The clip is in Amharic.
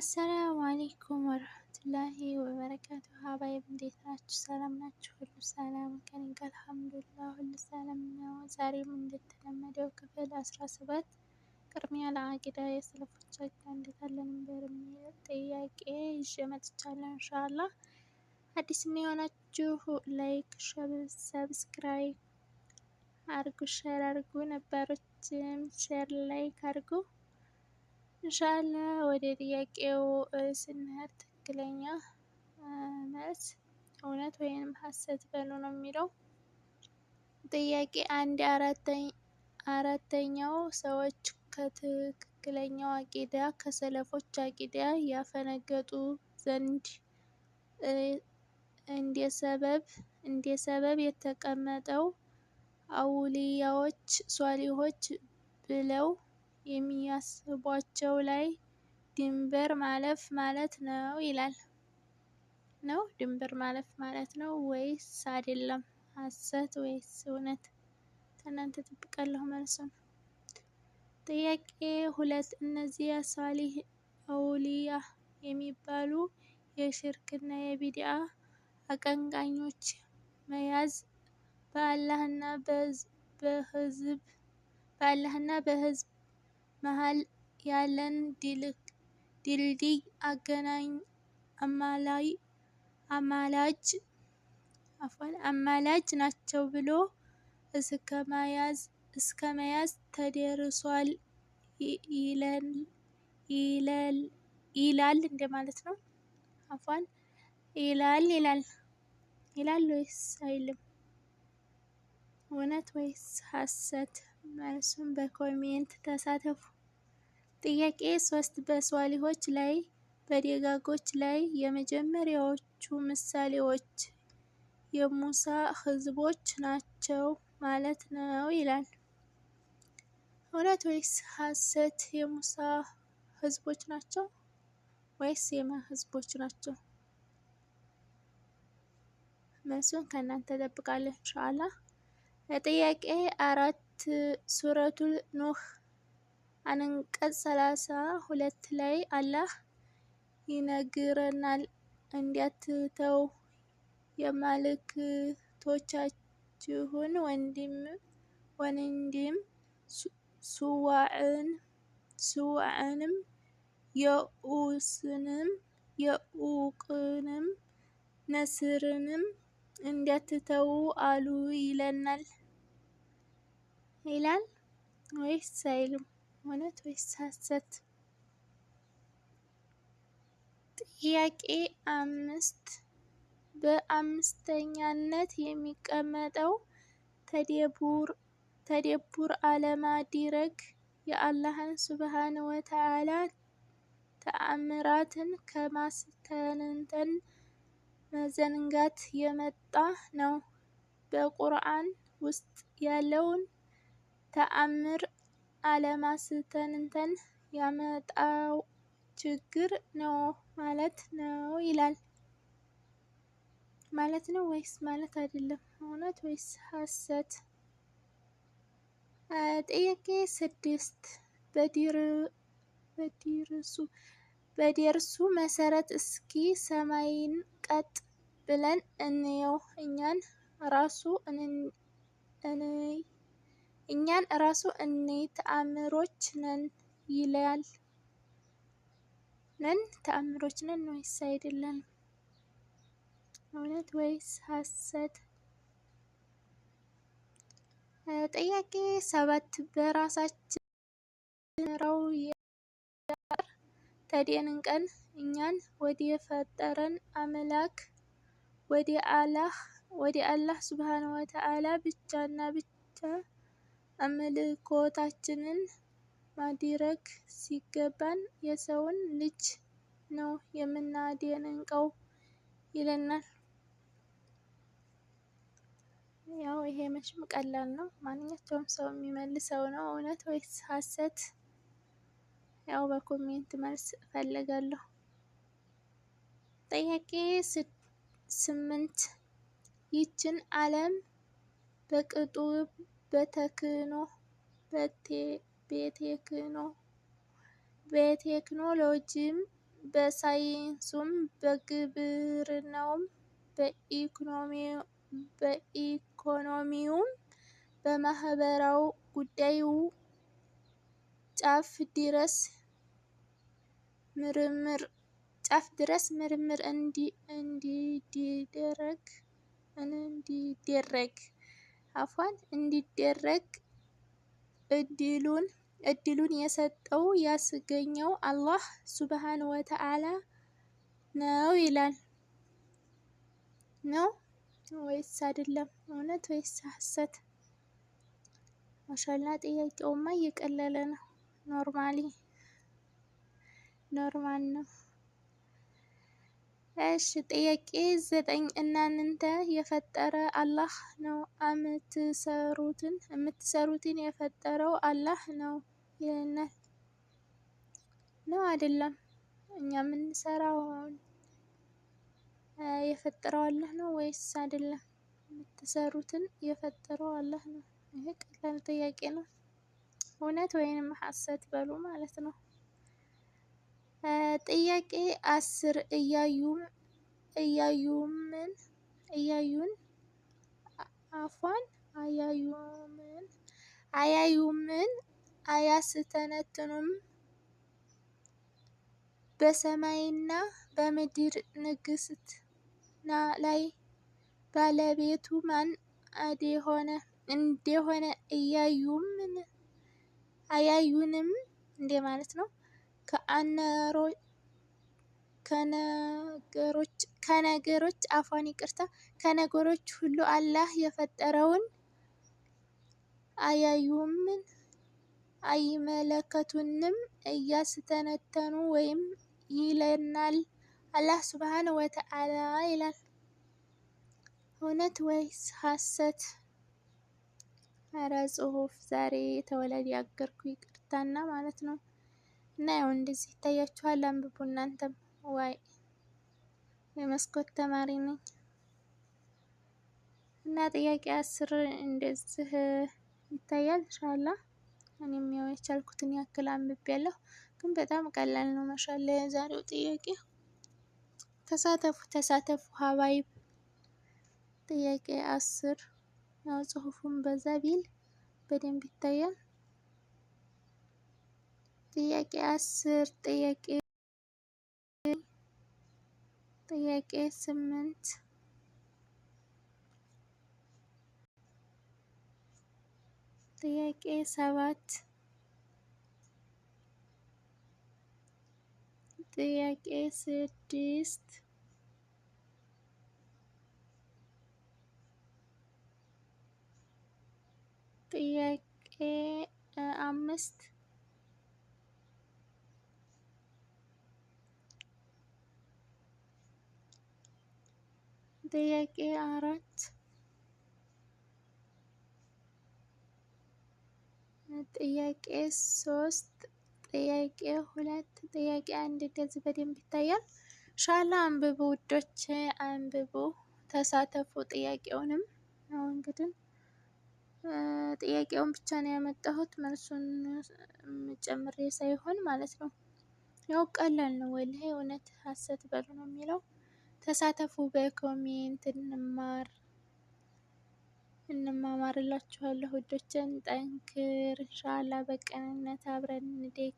አሰላሙ አለይኩም ወረህመቱላሂ ወበረካቱ። ሀባይብ እንዴት ናችሁ? ሰላም ናችሁ? ሁሉ ሰላም ከኔ ጋር አልሐምዱሊላህ፣ ሁሉ ሰላም ነው። ዛሬም እንደተለመደው ክፍል 17 ቅድሚያ ለአቂዳ የሰለፎች አቂዳ እንዴት አለን በሚል ጥያቄ ይዤ መጥቻለሁ። ኢንሻአላህ አዲስ የሆናችሁ like፣ subscribe አርጉ፣ share አርጉ፣ ነባሮችም share like አርጉ። ኢንሻአላህ ወደ ጥያቄው ስንሄድ ትክክለኛ መልስ እውነት ወይንም ሀሰት በሉ ነው የሚለው። ጥያቄ 1 አራተኛው ሰዎች ከትክክለኛው አቂዳ ከሰለፎች አቂዳ ያፈነገጡ ዘንድ እንደ ሰበብ የተቀመጠው አውሊያዎች ሷሊሆች ብለው የሚያስቧቸው ላይ ድንበር ማለፍ ማለት ነው ይላል። ነው ድንበር ማለፍ ማለት ነው ወይስ አይደለም? ሀሰት ወይስ እውነት? ከእናንተ እጠብቃለሁ መልሱን። ጥያቄ 2 እነዚያ ሷሊህ አውሊያ የሚባሉ የሽርክና የቢድዓ አቀንቃኞች መያዝ በአላህና በህዝብ መሃል ያለን ድልድይ አገናኝ አማላጅ ናቸው ብሎ እስከመያዝ ተደርሷል ይላል እንደማለት ነው። አፏን ይላል ይላል ይላል ወይስ አይልም? እውነት ወይስ ሀሰት? መልሱን በ comment ተሳተፉ። ጥያቄ 3 በሷሊሆች ላይ በደጋጎች ላይ የመጀመሪያዎቹ ምሳሌዎች የሙሳ ህዝቦች ናቸው ማለት ነው ይላል። እውነት ወይስ ሀሰት? የሙሳ ህዝቦች ናቸው ወይስ የማን ህዝቦች ናቸው? መልሱን ከእናንተ እጠብቃለሁ ኢንሻአላህ። ጥያቄ 4 ሱረቱል ኑህ አንቀጽ 32 ላይ አላህ ይነግረናል እንዳትተው የማልክቶቻችሁን ወንድም ሱዋዕንም የኡስንም የኡቅንም ነስርንም እንዳትተዉ አሉ ይለናል። ይላል ወይስ አይልም? እውነት ወይስ ሀሰት? ጥያቄ 5 በአምስተኛነት የሚቀመጠው ተደቡር አለማድረግ የአላህን ሱብሃነ ወተዓላ ተአምራትን ከማስተንተን መዘንጋት የመጣ ነው። በቁርአን ውስጥ ያለውን ተአምር አለማስተንተን ያመጣው ችግር ነው ማለት ነው ይላል። ማለት ነው ወይስ ማለት አይደለም? እውነት ወይስ ሀሰት? ጥያቄ 6 በደርሱ መሰረት እስኪ ሰማይን ቀጥ ብለን እንየው እኛን ራሱ እንይ ተአምሮች ነን ይላል። ነን ተአምሮች ነን ወይስ አይደለንም? እውነት ወይስ ሀሰት? ጥያቄ 7 በራሳችን ራው ተደንቀን እኛን ወደ ፈጠረን አምላክ ወደ አላህ ሱብሃነሁ ወተዓላ ብቻና ብቻ አምልኮታችንን ማድረግ ሲገባን የሰውን ልጅ ነው የምናደንቀው ይለናል። ያው ይሄ መቼም ቀላል ነው፣ ማንኛውም ሰው የሚመልሰው ነው። እውነት ወይስ ሀሰት? ያው በ comment መልስ እፈልጋለሁ። ጥያቄ 8 ይችን ዓለም በቅጡ በቴክኖሎጂም በሳይንሱም በግብርናውም በኢኮኖሚውም በማህበራው ጉዳዩ ጫፍ ድረስ ምርምር እንዲደረግ እድሉን የሰጠው ያስገኘው አላህ ሱብሃነሁ ወተዓላ ነው ይላል። ነው ወይስ አይደለም? እውነት ወይስ ሀሰት? ማሻላ ጥያቄውማ እየቀለለ ነው። Normally normal ነው። እሺ ጥያቄ 9 እናንተ የፈጠረ አላህ ነው እምትሰሩትን የፈጠረው አላህ ነው ይለናል። ነው አይደለም? እኛ የምንሰራውን የፈጠረው አላህ ነው ወይስ አይደለም? የምትሰሩትን የፈጠረው አላህ ነው። ይሄ ቀላል ጥያቄ ነው። እውነት ወይንም ሀሰት በሉ ማለት ነው። ጥያቄ 10 እያዩን አፏን አያዩምን አያስተነትኑም በሰማይና በምድር ንግስና ላይ ባለቤቱ ማን እንደሆነ አያዩንም እንደ ማለት ነው። ከነገሮች አፏን ይቅርታ ከነገሮች ሁሉ አላህ የፈጠረውን አያዩምን አይመለከቱንም እያስተነተኑ ወይም ይለናል አላህ ሱብሃነሁ ወተዓላ ይላል። እውነት ወይስ ሀሰት? ኧረ ጽሁፍ ዛሬ የተወለደ ያገርኩ ይቅርታና ማለት ነው። እና ያው እንደዚህ ይታያችኋል። አንብቡ እናንተም። ዋይ የመስኮት ተማሪ ነኝ። እና ጥያቄ 10 እንደዚህ ይታያል። ኢንሻአላህ እኔም ያው የቻልኩትን ያክል አንብቤያለሁ፣ ግን በጣም ቀላል ነው። ማሻአላ የዛሬው ጥያቄ። ተሳተፉ ተሳተፉ ሀባይብ። ጥያቄ 10 ያው ጽሁፉን በዛ ቢል በደንብ ይታያል። ጥያቄ 10 ጥያቄ 8 ጥያቄ 7 ጥያቄ 6 ጥያቄ 5 ጥያቄ 4 ጥያቄ 3 ጥያቄ 2 ጥያቄ 1 እንደዚህ በደንብ ይታያል። ኢንሻአላህ አንብቡ ውዶች፣ አንብቡ፣ ተሳተፉ። ጥያቄውንም ያው እንግዲህ ጥያቄውን ብቻ ነው ያመጣሁት መልሱን ጨምሬ ሳይሆን ማለት ነው። ያው ቀላል ነው ወላሂ እውነት ሀሰት በሉ ነው የሚለው። ተሳተፉ፣ በ comment እንማር እንማማርላችኋለሁ ውዶችን። ጠንክር ኢንሻአላህ፣ በቅንነት አብረን እንደግ።